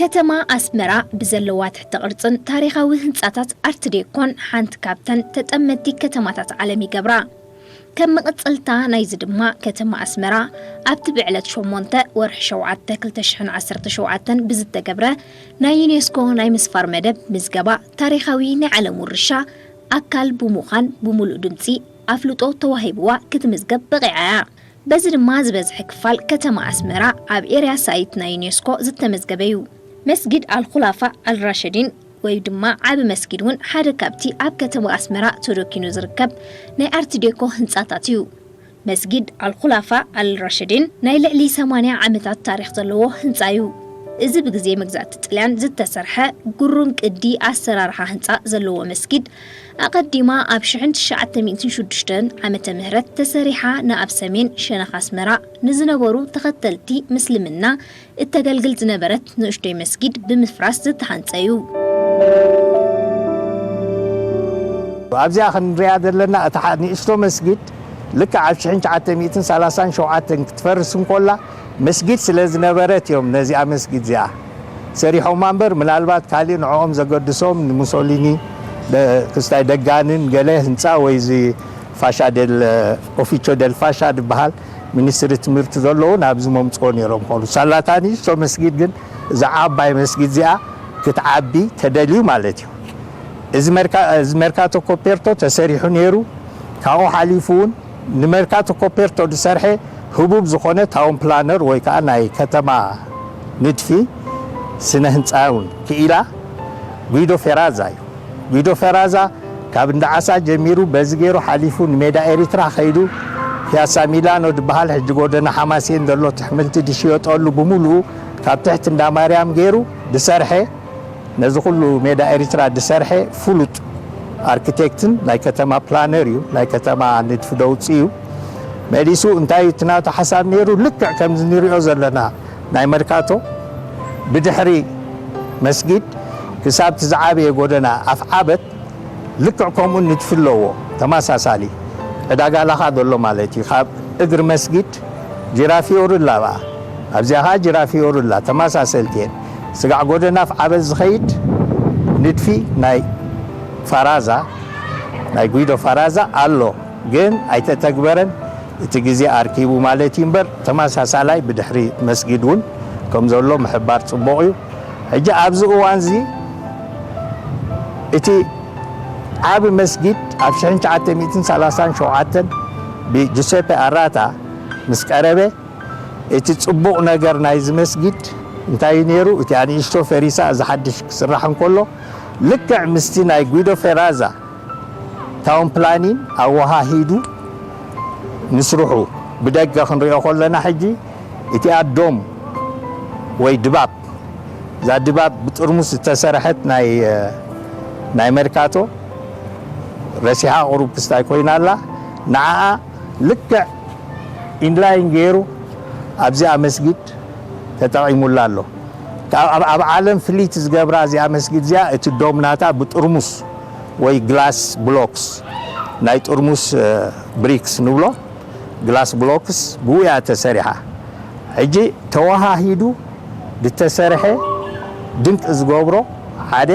ከተማ ኣስመራ ብዘለዋ ትሕተ ቅርጽን ታሪኻዊ ህንጻታት ኣርት ዴኮን ሓንቲ ካብተን ተጠመቲ ከተማታት ዓለም ይገብራ። ከም መቐጸልታ ናይዚ ድማ ከተማ ኣስመራ ኣብቲ ብዕለት ሸሞንተ ወርሒ ሸውዓተ ክልተ ሽሕን ዓሰርተ ሸውዓተን ብዝተገብረ ናይ ዩኔስኮ ናይ ምስፋር መደብ ምዝገባ ታሪኻዊ ናይ ዓለም ውርሻ ኣካል ብምዃን ብምሉእ ድምጺ ኣፍልጦ ተዋሂብዋ ክትምዝገብ በቒዓ እያ። በዚ ድማ ዝበዝሐ ክፋል ከተማ ኣስመራ ኣብ ኤርያ ሳይት ናይ ዩኔስኮ ዝተመዝገበ እዩ። መስጊድ ኣልኹላፋ ኣልራሸዲን ወይ ድማ ዓቢ መስጊድ እውን ሓደ ካብቲ ኣብ ከተማ ኣስመራ ተደኪኑ ዝርከብ ናይ ኣርት ዴኮ ህንጻታት እዩ። መስጊድ ኣልኹላፋ ኣልራሸዲን ናይ ልዕሊ ሰማንያ ዓመታት ታሪኽ ዘለዎ ህንጻ እዩ። እዚ ብግዜ መግዛእቲ ጥልያን ዝተሰርሐ ግሩም ቅዲ ኣሰራርሓ ህንጻ ዘለዎ መስጊድ ኣቐዲማ ኣብ ሽሕን ትሽዓተ ሚእትን ሽዱሽተን ዓመተ ምህረት ተሰሪሓ ንኣብ ሰሜን ሸነኽ ኣስመራ ንዝነበሩ ተኸተልቲ ምስልምና እተገልግል ዝነበረት ንእሽቶይ መስጊድ ብምፍራስ ዝተሃንጸ እዩ። ኣብዚኣ ክንሪኣ ዘለና እታ ሓ- ንእሽቶ መስጊድ ልክዕ ኣብ ሽሕን ትሽዓተ ሚእትን ሰላሳን ሸውዓተን ክትፈርስ እንኮላ መስጊድ ስለ ዝነበረት እዮም ነዚኣ መስጊድ እዚኣ ሰሪሖማ እምበር ምናልባት ካሊእ ንዕኦም ዘገድሶም ንሙሶሊኒ ደ- ክስታይ ደጋንን ገለ ህንፃ ወይ እዚ ፋሻ ደል ኦፊቾ ደል ፋሻ ዝበሃል ሚኒስትሪ ትምህርቲ ዘለውን ኣብዚ መምፅኦ ነይሮም ኾኑ ሳላታ ንእሽቶ መስጊድ ግን እዛ ዓባይ መስጊድ እዚኣ ክትዓቢ ተደልዩ ማለት እዩ። እዚ መርካ- እዚ መርካቶ ኮፔርቶ ተሰሪሑ ነይሩ። ካብኡ ሓሊፉ እውን ንመርካቶ ኮፔርቶ ዝሰርሐ ህቡብ ዝኾነ ታውን ፕላነር ወይ ከዓ ናይ ከተማ ንድፊ ስነ ህንፃ እውን ክኢላ ጉይዶ ፌራዛ እዩ። ጉይዶ ፌራዛ ካብ እንዳ ዓሳ ጀሚሩ በዚ ገይሩ ሓሊፉ ንሜዳ ኤሪትራ ከይዱ ፒያሳ ሚላኖ ዝበሃል ሕጂ ጎደና ሓማሴን ዘሎ ትሕምልቲ ዝሽየጠሉ ብምሉኡ ካብ ትሕቲ እንዳ ማርያም ገይሩ ዝሰርሐ ነዚ ኩሉ ሜዳ ኤሪትራ ዝሰርሐ ፍሉጥ ኣርክቴክትን ናይ ከተማ ፕላነር እዩ። ናይ ከተማ ንድፊ ደውፅእ እዩ። መሊሱ እንታይ እዩ እቲ ናቱ ሓሳብ ነይሩ? ልክዕ ከምዚ ንሪኦ ዘለና ናይ መርካቶ ብድሕሪ መስጊድ ክሳብ እቲ ዝዓበየ ጎደና ኣፍ ዓበት ልክዕ ከምኡ ንድፊ ኣለዎ። ተመሳሳሊ ዕዳጋ ላኻ ዘሎ ማለት እዩ። ካብ እግሪ መስጊድ ጅራፊዮር እላ ብኣ ኣብዚኣ ኸዓ ጅራፊዮር እላ ተመሳሰልቲ እየን። ስጋዕ ጎደና ኣፍ ዓበት ዝኸይድ ንድፊ ናይ ፋራዛ ናይ ጉይዶ ፋራዛ ኣሎ ግን ኣይተተግበረን። እቲ ግዜ ኣርኪቡ ማለት እዩ እምበር ተመሳሳላይ ብድሕሪ መስጊድ እውን ከም ዘሎ ምሕባር ፅቡቕ እዩ። ሕጂ ኣብዚ እዋን እዚ እቲ ዓቢ መስጊድ ኣብ ሽሕን ትሽዓተ ሚእትን ሰላሳን ሸውዓተን ብጁሴፔ ኣራታ ምስ ቀረበ እቲ ፅቡቕ ነገር ናይዚ መስጊድ እንታይ እዩ ነይሩ? እቲ ኣንእሽቶ ፈሪሳ እዚ ሓድሽ ክስራሕ እንከሎ ልክዕ ምስቲ ናይ ጉይዶ ፌራዛ ታውን ፕላኒን ኣወሃሂዱ ንስርሑ ብደገ ክንሪኦ ከለና ሕጂ እቲኣ ዶም ወይ ድባብ እዛ ድባብ ብጥርሙስ ዝተሰርሐት ናይ ናይ መርካቶ ረሲሓ ቁሩብ ክስታይ ኮይና ኣላ ንዓኣ ልክዕ ኢንላይን ገይሩ ኣብዚኣ መስጊድ ተጠቒሙላ ኣሎ። ካብ- ኣብ ኣብ ዓለም ፍልይቲ ዝገብራ እዚኣ መስጊድ እዚኣ እቲ ዶም ናታ ብጥርሙስ ወይ ግላስ ብሎክስ ናይ ጥርሙስ እ፣ ብሪክስ ንብሎ ግላስ ብሎክስ ብኡ እያ ተሰሪሓ። ሕጂ ተወሃሂዱ ዝተሰርሐ ድንቂ ዝገብሮ ሓደ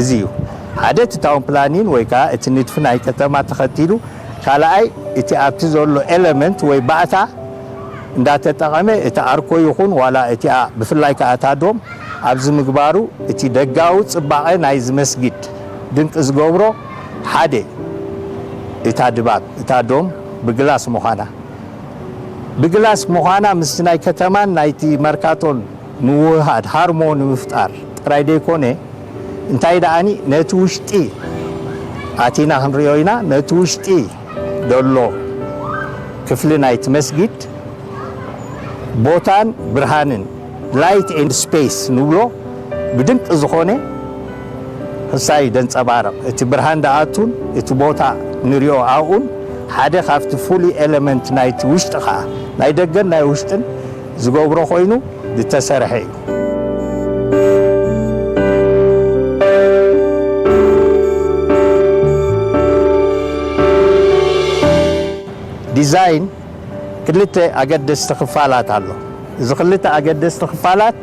እዚ እዩ። ሓደ እቲ ታውን ፕላኒን ወይ ከዓ እቲ ንድፊ ናይ ከተማ ተኸቲሉ ካልኣይ እቲ ኣብቲ ዘሎ ኤለመንት ወይ ባእታ እንዳተጠቐመ እቲ ኣርኮ ይኹን ዋላ እቲኣ ብፍላይ ከዓ እታ ዶም ኣብዚ ምግባሩ እቲ ደጋዊ ፅባቐ ናይዚ መስጊድ ድንቂ ዝገብሮ ሓደ እታ ድባብ እታ ዶም ብግላስ ምዃና ብግላስ ምዃና ምስቲ ናይ ከተማን ናይቲ መርካቶን ምውህሃድ ሃርሞኒ ምፍጣር ጥራይ ደይኮነ እንታይ ደኣኒ ነቲ ውሽጢ ኣቲና ክንሪኦ ኢና ነቲ ውሽጢ ዘሎ ክፍሊ ናይቲ መስጊድ ቦታን ብርሃንን light and space ንብሎ ብድንቂ ዝኾነ ክሳይ ደንፀባረቕ እቲ ብርሃን ደኣቱን እቲ ቦታ ንሪኦ ኣብኡን ሓደ ካብቲ ፍሉይ ኤለመንት ናይቲ ውሽጢ ከዓ ናይ ደገን ናይ ውሽጥን ዝገብሮ ኮይኑ ዝተሰርሐ እዩ። ዲዛይን ክልተ ኣገደስቲ ክፋላት ኣሎ። እዚ ክልተ ኣገደስቲ ክፋላት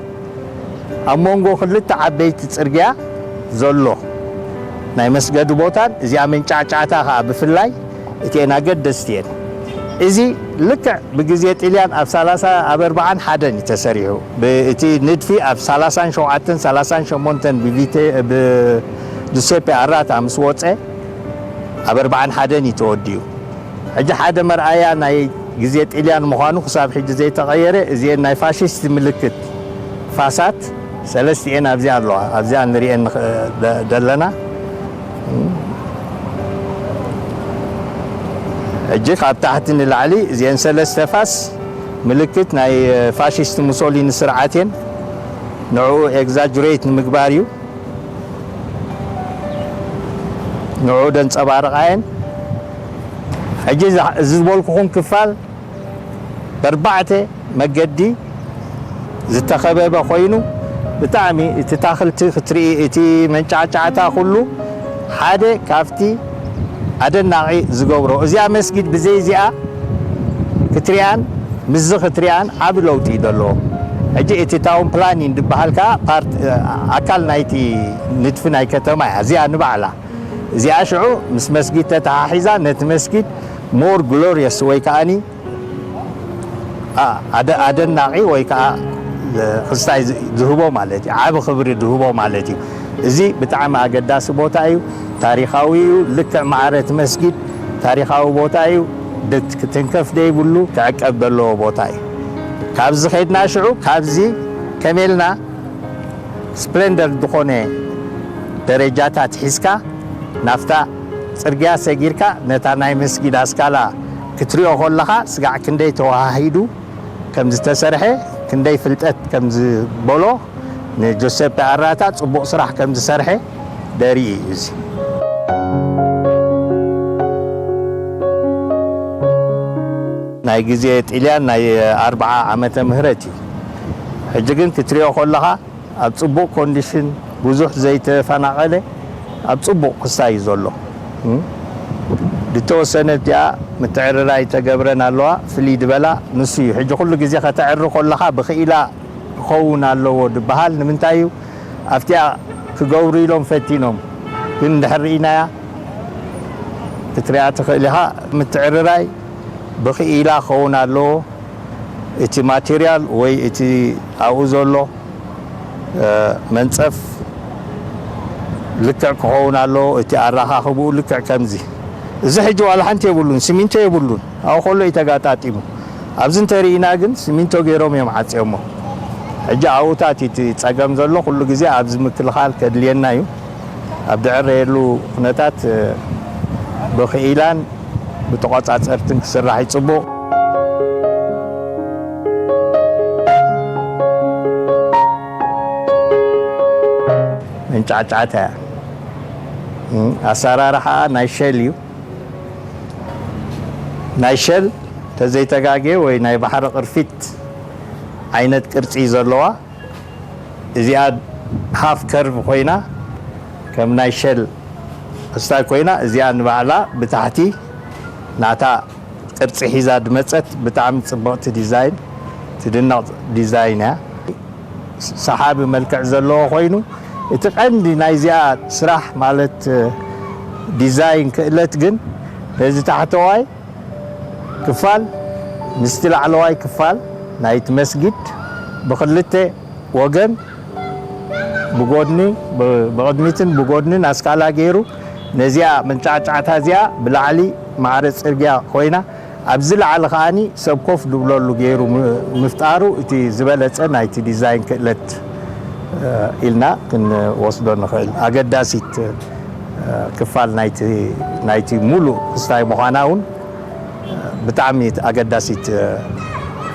ኣብ መንጎ ክልተ ዓበይቲ ጽርግያ ዘሎ ናይ መስገዲ ቦታን እዚኣ መንጫዕጫዕታ ኸኣ ብፍላይ እቲኤን ኣገደስቲ እየን። እዚ ልክዕ ብግዜ ጥልያን ኣብ ሰላሳ ኣብ ኣርባዓን ሓደን እዩ ተሰሪሑ። ብ-፣ እቲ ንድፊ ኣብ ሰላሳን ሸውዓተን ሰላሳን ሸሞንተን ብቪቴ-፣ ብጁሴፔ ኣራታ ምስ ወጸ ኣብ ኣርባዓን ሓደን እዩ ተወዲኡ። ሕጂ ሓደ መርኣያ ናይ ግዜ ጥልያን ምዃኑ ክሳብ ሕጂ ዘይተቐየረ፣ እዚኤን ናይ ፋሽስት ምልክት ፋሳት ሰለስቲኤን ኣብዚኣ ኣለዋ። ኣብዚኣ ንሪኤን ንኽ-፣ ደ-፣ ደለና። ሕጂ ካብ ታሕቲ ንላዕሊ እዚኤን ሰለስተ ፋስ ምልክት ናይ ፋሽስት ሙሶሊኒ ስርዓት እየን። ንዕኡ ኤግዛጅሬት ንምግባር እዩ። ንዕኡ ደንጸባርቓ እየን። ሕጂ እዛ-፣ እዚ ዝበልኩኹም ክፋል በርባዕተ መገዲ ዝተኸበበ ኮይኑ፣ ብጣዕሚ እቲ ታኽልቲ ክትርኢ፣ እቲ መንጫዕጫዕታ ኩሉ ሓደ ካብቲ ኣደናቒ ዝገብሮ። እዚኣ መስጊድ ብዘይ እዚኣ ክትሪኣን ምስዚ ክትሪኣን ዓቢ ለውጢ እዩ ዘለዎ። ሕጂ እቲ ታውን ፕላኒንግ ዝበሃል ከኣ ፓርት፣ ኣካል ናይቲ ንድፊ ናይ ከተማ እያ። እዚኣ ንባዕላ፣ እዚኣ ሽዑ ምስ መስጊድ ተተሓሒዛ ነቲ መስጊድ ሞር ግሎሪየስ ወይ ከኣኒ ኣ-፣ ኣደ-፣ ኣደናቒ ወይ ከኣ፣ እ፣ ክስታይ ዝ-፣ ዝህቦ ማለት እዩ። ዓቢ ክብሪ ዝህቦ ማለት እዩ። እዚ ብጣዕሚ ኣገዳሲ ቦታ እዩ። ታሪኻዊ እዩ። ልክዕ ማዕረ እቲ መስጊድ ታሪኻዊ ቦታ እዩ። ድ-፣ ክትንከፍ ደይብሉ ክዕቀብ ዘለዎ ቦታ እዩ። ካብዚ ኸድና ሽዑ ካብዚ ከመይ ኢልና ስፕሌንደር ዝኾነ ደረጃታት ሒዝካ ናብታ ጽርግያ ሰጊርካ ነታ ናይ መስጊድ ኣስካላ ክትሪኦ ከለኻ ስጋዕ ክንደይ ተወሃሂዱ ከም ዝተሰርሐ፣ ክንደይ ፍልጠት ከም ዝበሎ ንጆሴፐ ኣራታ ጽቡቕ ስራሕ ከም ዝሰርሐ ደርኢ እዩ እዚ። ናይ ግዜ ጥልያን ናይ ኣርብዓ ዓመተ ምህረት እዩ። ሕጂ ግን ክትሪኦ ከለኻ ኣብ ጽቡቕ ኮንዲሽን፣ ብዙሕ ዘይተፈናቐለ፣ ኣብ ጽቡቕ ክስታይ እዩ ዘሎ። እም? ዝተወሰነ እቲኣ ምትዕርራይ ተገብረን ኣለዋ፣ ፍልይ ዝበላ ንሱ እዩ። ሕጂ ኩሉ ግዜ ከተዕሪ ከለኻ ብኽኢላ ክኸውን ኣለዎ ድበሃል። ንምንታይ እዩ? ኣብቲኣ ክገብሩ ኢሎም ፈቲኖም፣ ግን እንድሕር ርኢናያ ክትሪኣ ትኽእል ኢኻ። ምትዕርራይ ብኽኢላ ክኸውን ኣለዎ። እቲ ማቴርያል ወይ እቲ ኣብኡ ዘሎ፣ እ፣ መንጸፍ ልክዕ ክኸውን ኣለዎ። እቲ ኣረኻኽብኡ ልክዕ ከምዚ። እዚ ሕጂ ዋላ ሓንቲ የብሉን፣ ሲሚንቶ የብሉን። ኣብኡ ከሎ እዩ ተጋጣጢሙ። ኣብዚ እንተርኢና ግን ሲሚንቶ ገይሮም እዮም ዓጽዮሞ። ሕጂ ኣብኡታት እቲ ጸገም ዘሎ፣ ኩሉ ግዜ ኣብዚ ምክልኻል ከድልየና እዩ። ኣብ ድዕረየሉ ኩነታት፣ እ፣ ብኽኢላን ብተቖጻጸርትን ክስራሕ እዩ ጽቡቕ። መንጫዕጫዕታ እያ። እም፣ ኣሰራርሓኣ ናይ ሸል እዩ። ናይ ሸል ተዘይተጋግየ ወይ ናይ ባሕሪ ቅርፊት ዓይነት ቅርጺ እዩ ዘለዋ። እዚኣ ሃፍ ከርቭ ኮይና፣ ከም ናይ ሸል ክስታይ ኮይና፣ እዚኣ ንባዕላ ብታሕቲ ናታ ቅርጺ ሒዛ ድመጸት ብጣዕሚ ጽብቕቲ ዲዛይን፣ ትድነቕ ዲዛይን እያ። ሰሓቢ መልክዕ ዘለዎ ኮይኑ፣ እቲ ቀንዲ ናይዚኣ ስራሕ ማለት ዲዛይን ክእለት ግን ነዚ ታሕተዋይ ክፋል ምስቲ ላዕለዋይ ክፋል ናይቲ መስጊድ ብኽልተ ወገን ብጎድኒ፣ ብ-፣ ብቕድሚትን ብጎድንን ኣስካላ ገይሩ ነዚኣ መንጫዕጫዕታ እዚኣ ብላዕሊ ማዕረ ጽርግያ ኮይና ኣብዚ ላዕሊ ከኣኒ ሰብ ኮፍ ድብለሉ ገይሩ ም-፣ ምፍጣሩ እቲ ዝበለጸ ናይቲ ዲዛይን ክእለት፣ እ፣ ኢልና ክንወስዶ ንኽእል። ኣገዳሲት፣ እ፣ ክፋል ናይቲ፣ ናይቲ ሙሉእ ክስታይ ምዃና እውን፣ እ፣ ብጣዕሚ ኣገዳሲት፣ እ፣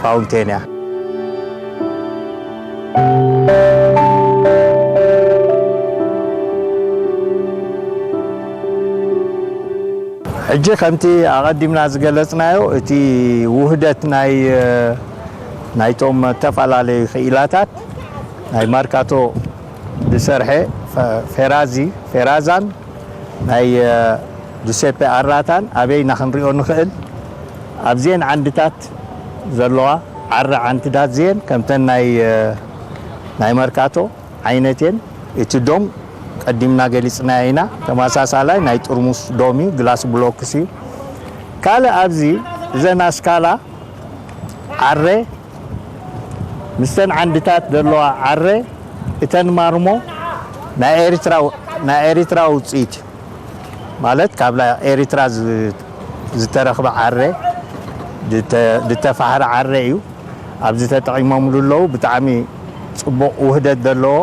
ፋውንቴን እያ። ሕጂ ከምቲ ኣቐዲምና ዝገለጽናዮ፣ እቲ ውህደት ናይ፣ ናይቶም ዝተፈላለዩ ክኢላታት፣ ናይ ማርካቶ ዝሰርሐ ፈ-፣ ፌራዚ፣ ፌራዛን ናይ ጁሴፔ ኣራታን ኣበይና ክንሪኦ ንኽእል? ኣብዚኤን ዓንድታት ዘለዋ ዓረ ዓንድታት እዚኤን ከምተን ናይ ናይ መርካቶ ዓይነት እየን። እቲ ዶም ቀዲምና ገሊጽናዮ ኢና። ተመሳሳላይ ናይ ጥርሙስ ዶም እዩ፣ ግላስ ብሎክስ እዩ። ካልእ ኣብዚ እዘን ኣስካላ ዓረ ምስተን ዓንድታት ዘለዋ ዓረ፣ እተን ማርሞ ናይ ኤሪትራ፣ ናይ ኤሪትራ ውጽኢት እዩ። ማለት ካብ ናይ ኤሪትራ ዝ-፣ ዝተረኽበ ዓረ፣ ዝተ-፣ ዝተፋሕረ ዓረ እዩ። ኣብዚ ተጠቒሞምሉ ኣለዉ። ብጣዕሚ ጽቡቕ ውህደት ዘለዎ፣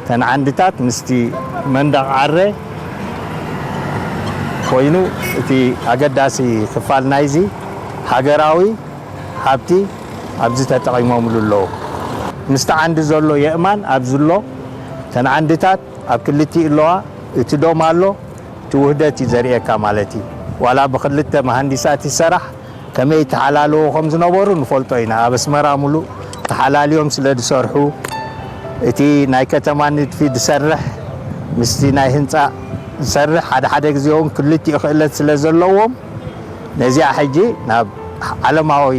እተን ዓንድታት ምስቲ መንደቕ ዓረ ኮይኑ፣ እቲ ኣገዳሲ ክፋል ናይዚ ሃገራዊ ሃብቲ ኣብዚ ተጠቒሞምሉ ኣለዉ። ምስቲ ዓንዲ ዘሎ የእማን ኣብዚ ኣሎ። እተን ዓንድታት ኣብ ክልቲኡ ኣለዋ። እቲ ዶም ኣሎ፣ እቲ ውህደት እዩ ዘርእየካ ማለት እዩ። ዋላ ብክልተ መሃንዲሳት ይሰራሕ፣ ከመይ ይተሓላለዉ ከም ዝነበሩ ንፈልጦ ኢና። ኣብ ኣስመራ ሙሉእ ተሓላልዮም ስለ ዝሰርሑ፣ እቲ ናይ ከተማ ንድፊ ዝሰርሕ ምስቲ ናይ ህንጻ ዝሰርሕ፣ ሓደ ሓደ ግዜ እውን ክልቲኡ ክእለት ስለ ዘለዎም፣ ነዚኣ ሕጂ ናብ ዓለማዊ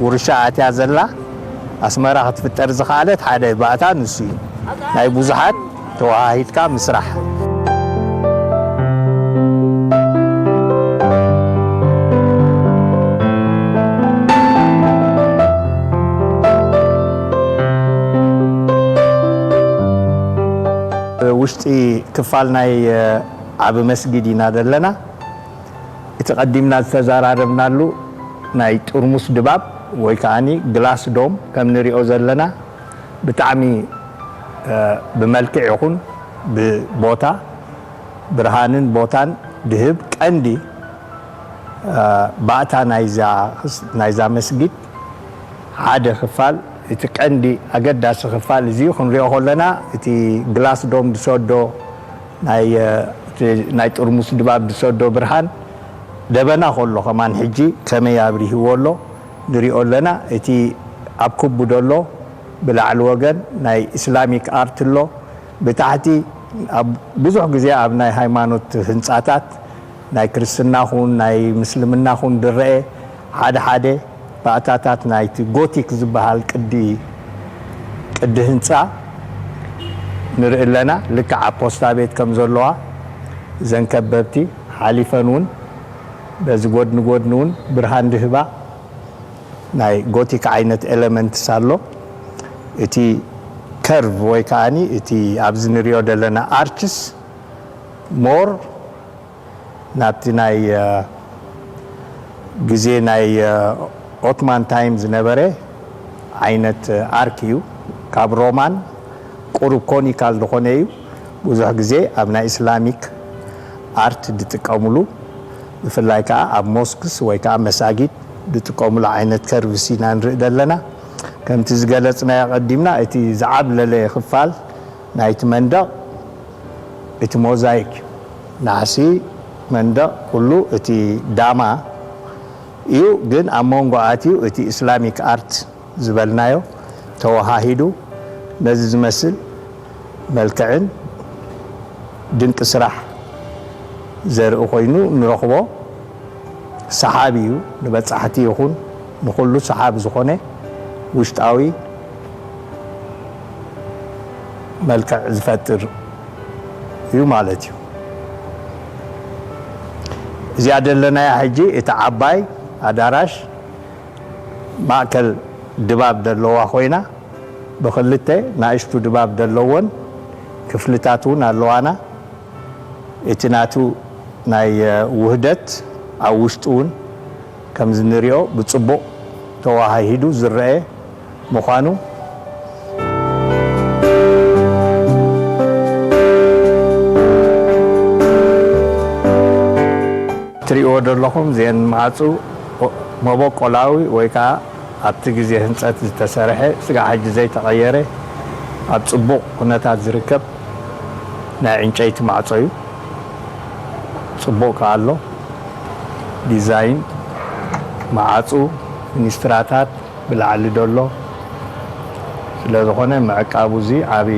ውርሻ ኣትያ ዘላ ኣስመራ ክትፍጠር ዝኸኣለት ሓደ ባእታ ንሱ እዩ። ናይ ብዙሓት ተወሃሂድካ ምስራሕ። ውሽጢ ክፋል ናይ ዓቢ መስጊድ ኢና ዘለና። እቲ ቀዲምና ዝተዘራረብናሉ ናይ ጥርሙስ ድባብ ወይ ከዓኒ ግላስ ዶም ከም ንሪኦ ዘለና ብጣዕሚ፣ እ፣ ብመልክዕ ይኹን ብቦታ ብርሃንን ቦታን ድህብ ቀንዲ፣ እ፣ ባእታ ናይዛ፣ ናይዛ መስጊድ ሓደ ክፋል፣ እቲ ቀንዲ ኣገዳሲ ክፋል እዚ እዩ። ክንሪኦ ከለና እቲ ግላስ ዶም ዝሰዶ ናይ፣ እ፣ እቲ ናይ ጥርሙስ ድባብ ዝሰዶ ብርሃን ደበና ከሎ ከማን ሕጂ ከመይ ኣብሪህዎ ኣሎ ንሪኦ ኣለና። እቲ ኣብ ክቡ ዘሎ ብላዕሊ ወገን ናይ ኢስላሚክ ኣርት ኣሎ። ብታሕቲ ኣብ ብዙሕ ግዜ ኣብ ናይ ሃይማኖት ህንጻታት ናይ ክርስትና ኹን ናይ ምስልምና ኹን ዝረአ ሓደ ሓደ ባእታታት ናይቲ ጎቲክ ዝበሃል ቅዲ፣ ቅዲ ህንጻ ንርኢ ኣለና። ልክዕ ኣብ ፖስታ ቤት ከም ዘለዋ እዘን ከበብቲ ሓሊፈን እውን በዚ ጎድኒ ጎድኒ እውን ብርሃን ድህባ ናይ ጎቲክ ዓይነት ኤለመንትስ ኣሎ። እቲ ከርቭ ወይ ከዓኒ እቲ ኣብዚ ንሪኦ ዘለና ኣርችስ ሞር ናብቲ ናይ፣ እ፣ ግዜ ናይ፣ እ፣ ኦትማን ታይም ዝነበረ ዓይነት፣ እ፣ ኣርክ እዩ። ካብ ሮማን ቁሩብ ኮኒካል ዝኾነ እዩ። ብዙሕ ግዜ ኣብ ናይ ኢስላሚክ ኣርት ዝጥቀሙሉ፣ ብፍላይ ከዓ ኣብ ሞስክስ ወይ ከዓ መሳጊድ ዝጥቀሙሉ ዓይነት ከርቭስ ኢና ንርኢ ዘለና። ከምቲ ዝገለጽናዮ ቀዲምና፣ እቲ ዝዓብለለ ክፋል ናይቲ መንደቕ እቲ ሞዛይክ እዩ። ናሕሲ መንደቕ ኩሉ እቲ ዳማ እዩ፣ ግን ኣብ መንጎ ኣትዩ እቲ ኢስላሚክ ኣርት ዝበልናዮ ተወሃሂዱ ነዚ ዝመስል መልክዕን ድንቂ ስራሕ ዘርኢ ኮይኑ ንረኽቦ። ሰሓቢ እዩ፣ ንበጻሕቲ ይኹን ንኹሉ ሰሓቢ ዝኾነ ውሽጣዊ መልክዕ ዝፈጥር እዩ ማለት እዩ። እዚኣ ዘለናያ ሕጂ እቲ ዓባይ ኣዳራሽ ማእከል ድባብ ዘለዋ ኮይና፣ ብኽልተ ናእሽቱ ድባብ ዘለወን ክፍልታት እውን ኣለዋና። እቲ ናቱ ናይ ውህደት ኣብ ውሽጡ እውን ከምዚ ንሪኦ ብጽቡቕ ተወሃሂዱ ዝረአ ምዃኑ፣ ትሪእዎ ዘለኹም እዚአን ማዕጹ መበቆላዊ ወይ ከዓ ኣብቲ ግዜ ህንጸት ዝተሰርሐ ስጋዕ ሕጂ ዘይተቐየረ ኣብ ጽቡቕ ኩነታት ዝርከብ ናይ ዕንጨይቲ ማዕጾ እዩ። ጽቡቕ ከኣ ኣሎ። ዲዛይን መዓጹ፣ ፊኒስትራታት ብላዕሊ ደሎ ስለ ዝኾነ ምዕቃቡ እዚ ዓቢ